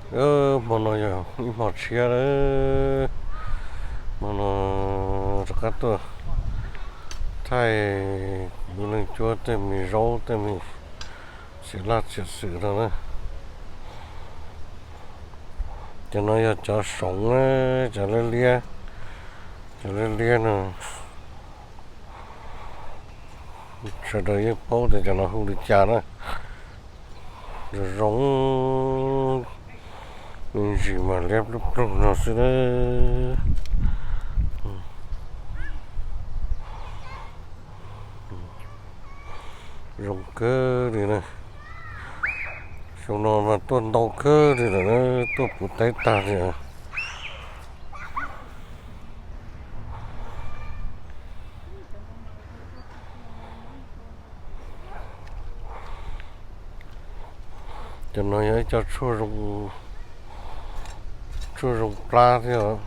Hmo no yog ib hmo tshiab lawm, hmo no rov qab tuaj thaij me neeg cuab tej me zaub tej me txiv laj txiv xwm no na. Cov no yog cov soov na, cov liab liab, cov liab liab no. Sawv daws yeej paub tias cov no hu li cas na. Zoo zoo, me ntsis mas liab ploog ploog no xwb na. Zoo kawg li na. Xyoo no mas tuaj ntau kawg li lawm, tuaj puv teb tag li. Cov no yog ib co tshuaj zoo plab thiab.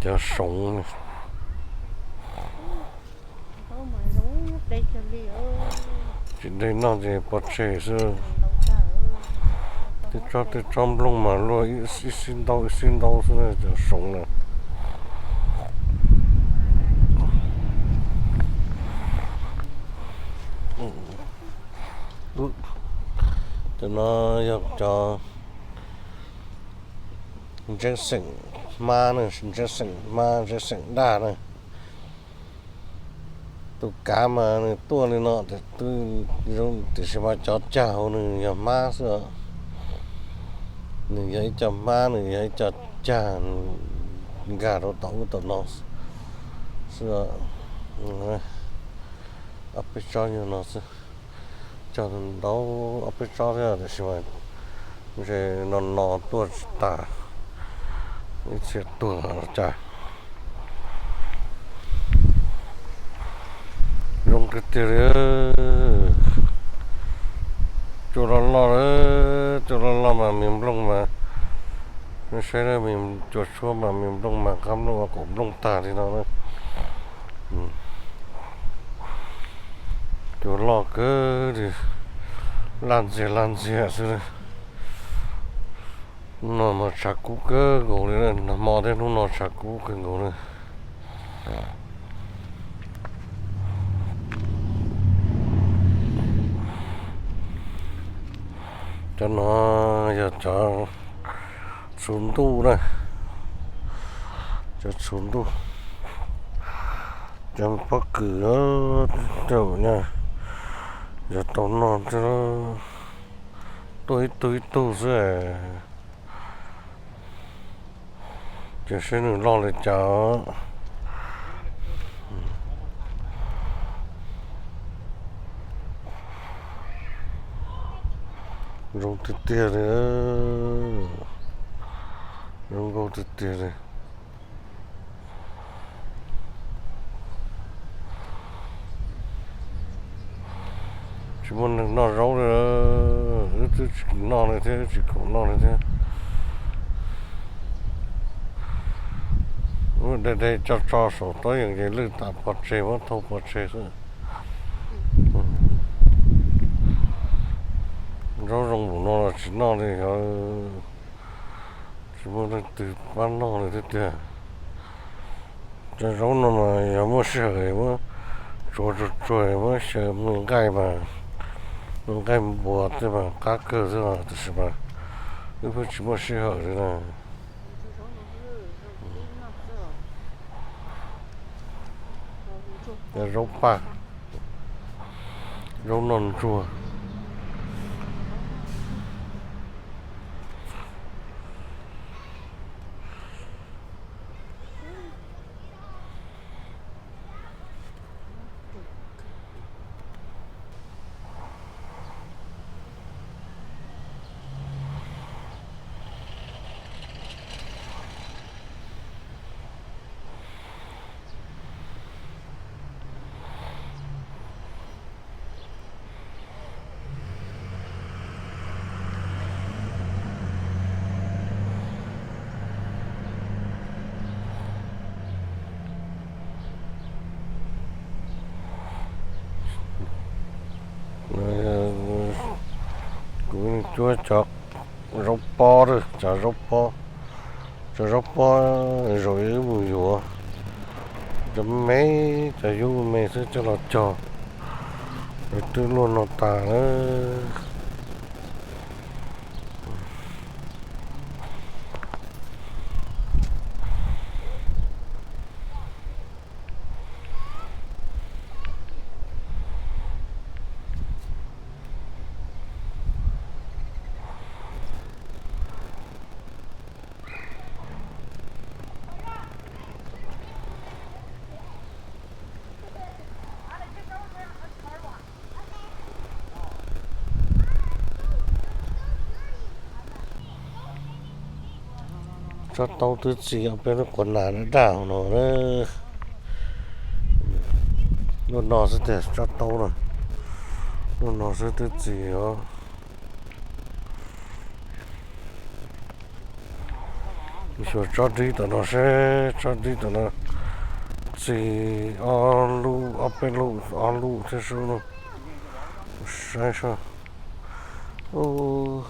Cov soov tsis dej noj ces pov tseg xwb. Tej tsob tej tsob nplooj mas luaj ib xib ntaub ib xib ntaub xwb na, cov soov na. Cov no yog cov ntseeb xeem hmab na, ntseeb xeem hmab ntseeb xeem daj na. Tus kav mas nws tuaj li no, tiam sis mas cov cag hauv nws yog hmab xwb. Nws yog ib co hmab, nws yog ib co cag nkag rau tom ub tom no xwb. Ob peb tsob nyuag no xwb, cog ntau ob peb tsob thiab tiam sis mas ntshe no no tuaj tsis tas, ib txhia tuag los cas. Zoo tiag tiag li. Cua loj loj, cua loj loj mas me nplooj mas, saib cua tshuab mas me nplooj mas qab nplooj ua kaum nplooj tag li no na. Cua loj kawg li, laj ntxiag laj ntxiag xwb. Hnub no mas tshav kub kawg nkaus li, nag hmo thiab hnub no tshav kub kawg nkaus li. Cov no yog cov txhuv ntuj na, cov txhuv ntuj, cov pob kws, cov nyuj, cov tau noj thiab, tuaj ib tug ib tug xwb. Ces saib nws loj li cas. Zoo tiag tiag li, zoo nkauj tiag tiag li. Tsis muaj neeg noj zaub li, wb twb tsis noj li thiab, wb tsis khoom noj li thiab. Wb de de tso tso saum tsob yees ces lwj tas pov tseg, muab thau pov tseg xwb. Zaub zoo npaum no los tsis noj li, yog tsis muaj leej twg pab noj li thiab tiag. Cov zaub no mas yog muaj sij hawm muab tsuav tsuag tsuag muab xyaw me nqaij mas, me nqaij npua tej mas qab kawg xwb os, tiam sis mas wb pheej tsis muaj sij hawm li na. Cov zaub paj, zaub noj ntsuag. Cuab cov zaub pob, cov zaub pob, cov zaub pob, zaum ib mus yuav cov me, cov yub me xwb coj los cog, twb luaj no tas lawm. Tsob taub twb txi ob peb lub quav nas daj no. Lub no xwb tiag, tsob taub no, lub no xwb twb txi os. Xyuas tsob dib tom no seb, tsob dib tom no txi ob lub, ob peb lub, ob lub thiab sub no. Saib seb. Ua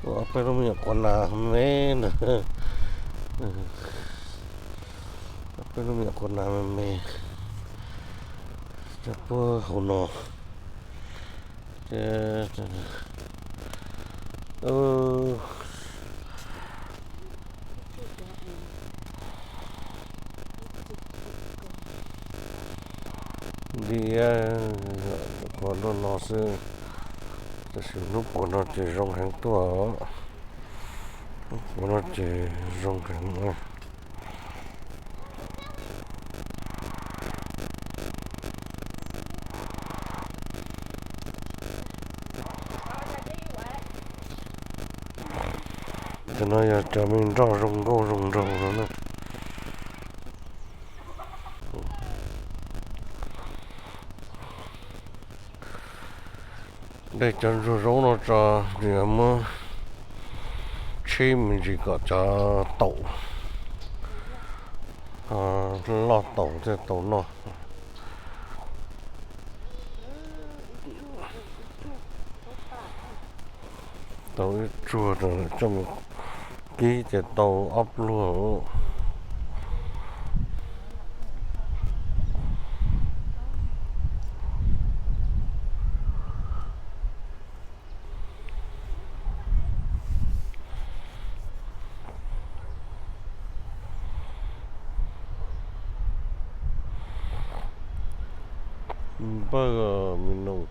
ob peb lub me nyuam quav nas me ntag. Ob peb lub me nyuam quav nas me me, cov puag hauv no. Li, qhov loj no xwb, tab sis hnub puav no ces zoo heev tuaj, hnub puav no ces zoo heev. Cov no yog cov me nroj zoo nkauj zoo nraug no na. De cov ntsuag zaub no tso, ces muab tsheb me ntsis kom cov taum, loj taum thiaj tau noj. Tau ib tsuag coj mus kib ces tau ob pluag. Npawg me noog.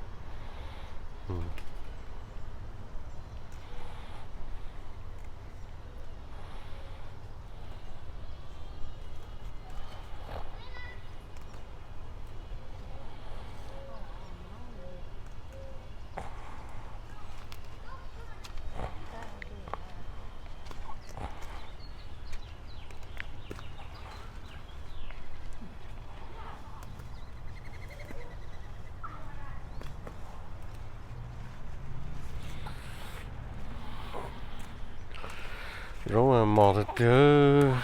Zaub mos tiag tiag.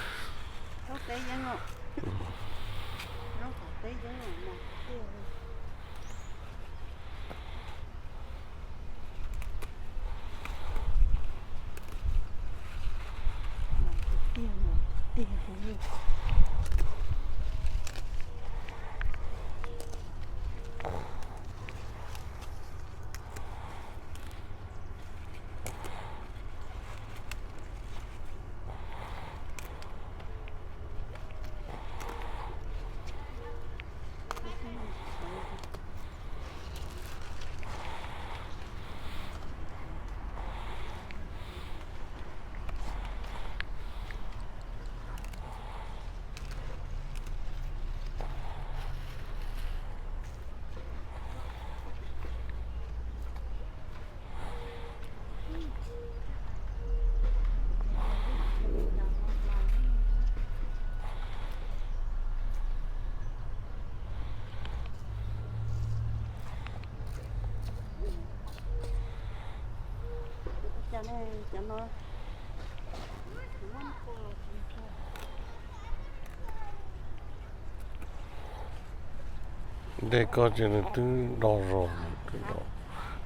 Dej ko ces nws twb do zog, twb do,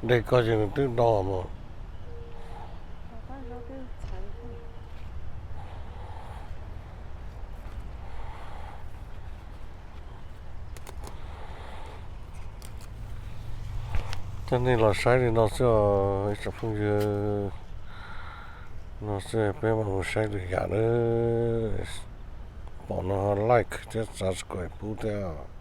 Dej koj ces nws twb do mas. Coj nej los saib li no xwb os ib tsoom phooj ywg. No xwb peb mam mus saib lwm yam nawb. Pom no like thiab subscribe pub thiab.